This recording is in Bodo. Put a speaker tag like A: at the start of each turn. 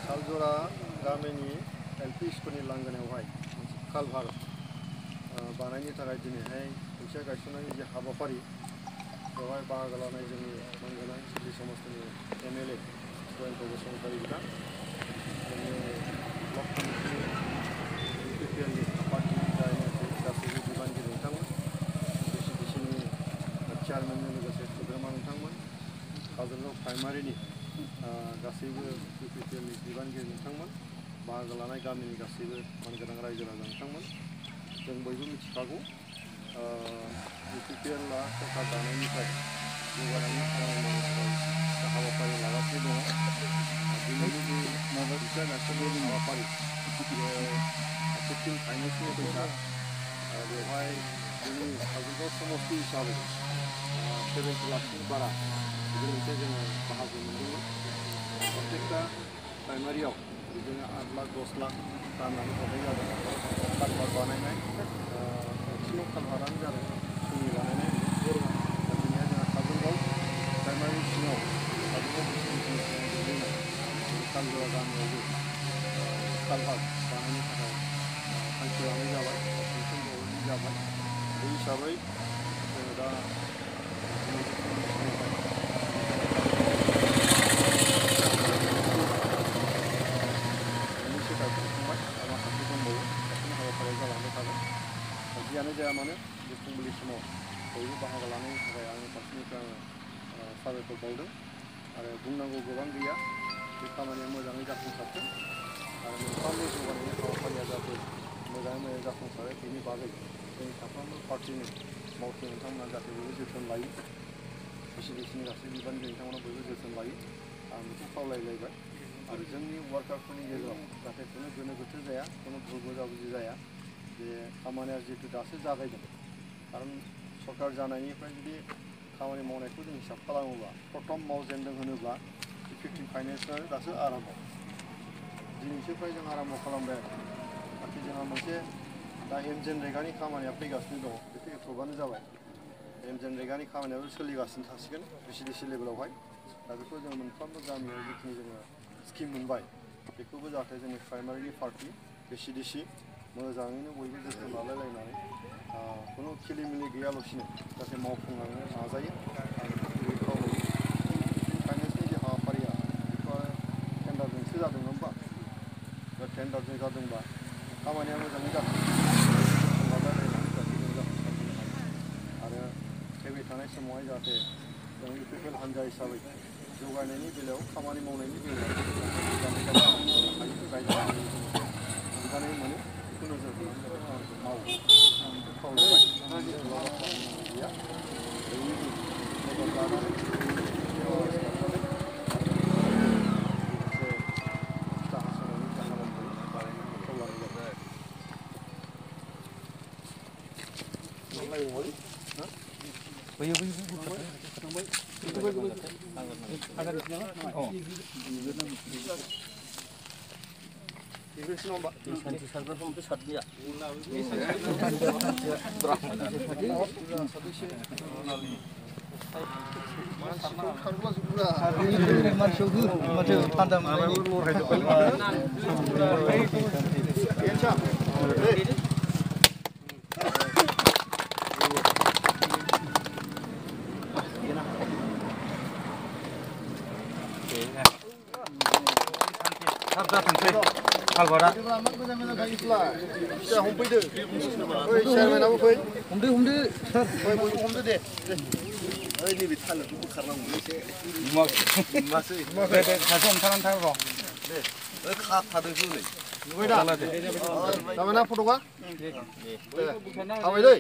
A: सालजरा गामिनि एलपी स्कुलनि लांगोनायावहाय मोनसे कालभार बानायनो थाखाय दिनैहाय मोनसे गायसननायनि जे हाबाफारि बेवहाय बाहागो लानाय जोंनि लांगोना सिडली समस्तिनि एमएलए जयन्त बसुमतारी बिथां जोंनि ब्लक कमिटिनि इउपिपिएलनि पार्टिनि जायनाखि गासैबो बिबानगिरि नोंथांमोन बिसिडिसिनि चेयारमेनजों लोगोसे सोद्रोमा नोंथांमोन काजलगाव प्राइमारिनि गासैबो इउपिपिएलनि बिबानगिरि नोंथांमोन बाहागो लानाय गामिनि गासैबो मानगोनां रायजो राजा नोंथांमोन जों बयबो मिथिखागौ इउपिपिएलआ सरकार दानायनिफ्राय जौगानायनि खामानि मावनो थाखाय हाबाफारि लागासिनो दङ दिनैनि जि बिसार नायसननायनि हाबाफारि 15 फाइनेन्सनि फैसा बेवहाय जोंनि काजलगाव समस्ति हिसाबै 70 लाखनि बारा बिदि मोनसे जोङो बाहागो मोनदोंमोन प्रत्येकटा प्राइमारियाव बिदिनो 8 लाख 10 लाख राननानै हरनाय जादों कालभार बानायनाय मोनसेल' कालभारानो जादों फुंनि बानायनाय दा दिनैहाय जोंहा काजलगाव प्राइमारि सिङाव काजलगाव कालजरा गामियावबो कालभार बानायनो थाखाय थांखि लानाय जाबाय सानसन हरनाय जाबाय बे हिसाबै जोङो दा माखासे दंबावो गासैबो हाबाफारिया जालांबाय थागोन जियानो जाया मानो बे फुंबिलि समाव बयबो बाहागो लानायनि थाखाय आंनि फारसेनिफ्राय आङो साबायखर बावदों आरो बुंनांगौ गोबां गैया बे खामानिया मोजाङै जाफुंसारथों आरो मोनफ्रोमबो जौगानायनि हाबाफारिया जाहाथे मोजाङै मोजां जाफुंसारो बेनि बागै जोंनि साफ्रोमबो पार्टिनि मावथि नोंथांमोना जाहाथे बयबो जोथोन लायो बिसिडिसिनि गासै बिबानगिरि नोंथांमोना बयबो जोथोन लायो आं बेखौ खावलायलायबाय आरो जोंनि वार्कारफोरनि गेजेराव जाहाथे खुनु गोनो गोथो जाया खुनु भुल बुजाबुजि जाया जे खामानिया जिहेतु दासो जागायदों खारन सरकार जानायनिफ्राय जुदि खामानि मावनायखौ जों हिसाब खालामोब्ला प्रथम मावजेनदों होनोब्ला 15 फाइनेन्सआ दासो आरम्भ दिनैसोफ्राय जों आरम्भ खालामबाय नाथाय जोंहा मोनसे दा एमजेनरेगानि खामानिया फैगासिनो दङ बेखौ एप्रुभआनो जाबाय एमजेनरेगानि खामानियाबो सोलिगासिनो थासिगोन बिसिडिसि लेभेलावहाय दा बेखौ जों मोनफ्रोमबो गामियाव जिखिनि जोङो स्किम मोनबाय बेखौबो जाहाथे जोंनि प्राइमारिनि पार्टि बिसिडिसि मोजाङैनो बयबो जोथोन लालायलायनानै खुनु खिलिमिलि गैयालासिनो जाहाथे मावफुंलांनो नाजायो आं बेखौ खावलायो फाइनेन्सनि जे हाबाफारिया बेखौ आरो टेन्डारजोंसो जादों नङा होमबा दा टेन्डारजों जादोंबा खामानिया मोजाङै जाथों लालायलायनानै जाहाथे जों जाफुंसारनो हायो आरो फैबाय थानाय समावहाय जाहाथे जों इउपिपिएल हान्जा हिसाबै जौगानायनि बेलायाव खामानि मावनायनि बेलायाव रंजानाय मोनो बेखौ नोजोर होनानै खामानिखौ मावो आं बेखौ खावलायबाय गैया बयनिबो मदद लानानै सिफारनानै मोनसे फिथा हास'नायनि जे हाबाफारि बानायनानै खावलायनाय जाबाय
B: Kalbara.
A: Homde, sir.
C: ओइ नैबे थालिरखौ बोखारनांगौ एसे मासै
B: सासे हमथानानै थां र'
C: ओइ खाबथादोंसो नै
A: नुबाय दा जाबायना फट'आ थाबाय दै